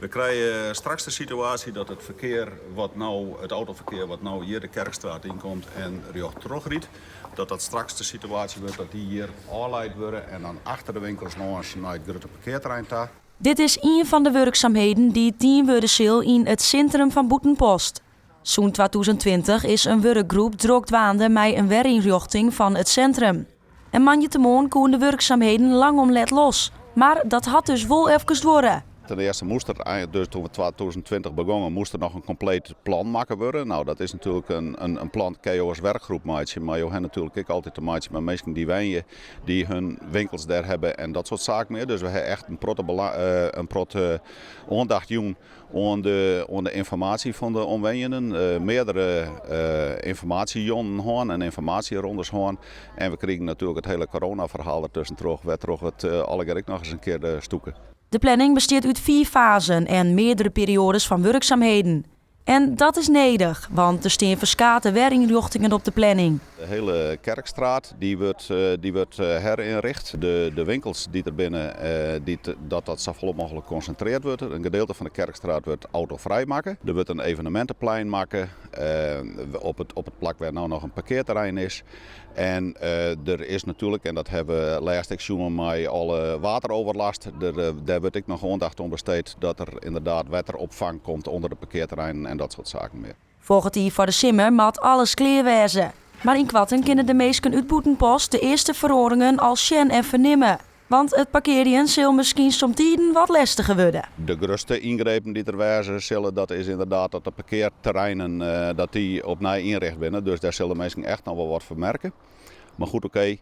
We krije straks de situaasje dat it ferkear wat no, it autoferkear wat no hjir de Kerkstraat ynkomt en rjocht trochrydt, dat dat straks de situaasje wurdt dat dy hjir ôfleid wurde en dan achter de winkels lâns nei it grutte parkearterrein ta. Dit is ien fan de wurksamheden dy't dien wurde sil yn it sintrum fan Bûtenpost. Sûnt 2020 is in wurkgroep drok dwaande mei in werynrjochting fan it sintrum. En moandeitemoarn koene de wurksamheden lang om let los. Mar dat hat dus wol efkes duorre. Ten eerste moast der, dus toen we 2020 begongen, moast der noch in kompleet plan makke wurde. No, dat is natuerlik in plan, kinne jo as werkgroep meitsje, mar jo ha natuerlik ek altyd te meitsjen mei minsken dy't wenje, dy't hun winkels dêr hawwe en dat soart saken mear. Dus we ha echt in protte oandacht jûn oan de ynformaasje fan de omwenjenden. Meardere ynformaasjejûnen hân en ynformaasjerondes hân. En we krigen natuerlik it hiele coronaferhaal der tuskentroch, wêrtroch it allegear ek noch ris in kear stûke. De planning bestiet út fiif fazen en meardere perioades fan wurksamheden. En dat is nedich, want der stean ferskate werynrjochtingen op de planning. De hiele Kerkstraat dy wurdt, dy wurdt herynricht. De winkels dy't der binne, dy't, dat dat safolle mooglik konsintreard wurdt. In gedeelte fan de Kerkstraat wurdt autofrij makke. Der wurdt in evenementeplein makke op it plak wêr no noch in parkearterrein is. En der is natuerlik, en dat hawwe we lêst ek sjoen mei alle wateroverlast, dêr wurdt ek noch oandacht oan besteed dat der ynderdaad wetteropfang komt ûnder de parkearterreinen en dat soart saken mear. Folgjend jier foar de simmer moat alles klear wêze. Mar ynkoarten kinne de minsken út Bûtenpost de earste feroaringen al sjen en fernimme. Want it parkearjen sil miskien somtiden wat lestiger wurde. De grutste yngrepen dy't der wêze sille, dat is ynderdaad dat de parkearterreinen dat dy opnij ynricht binne. Dus dêr sille de minsken echt noch wol wat fan merke. Mar goed okee,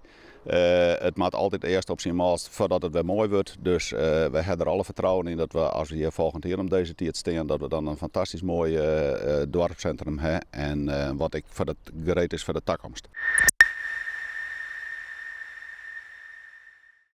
it moat altyd earst op syn mâlst foardat it wer moai wurdt. Dus wy ha der alle fertrouwen yn dat we as we hjir folgjend jier om dizze tiid stean, dat we dan in fantastysk moai doarpssintrum ha en wat ek foar de, gereed is foar de takomst.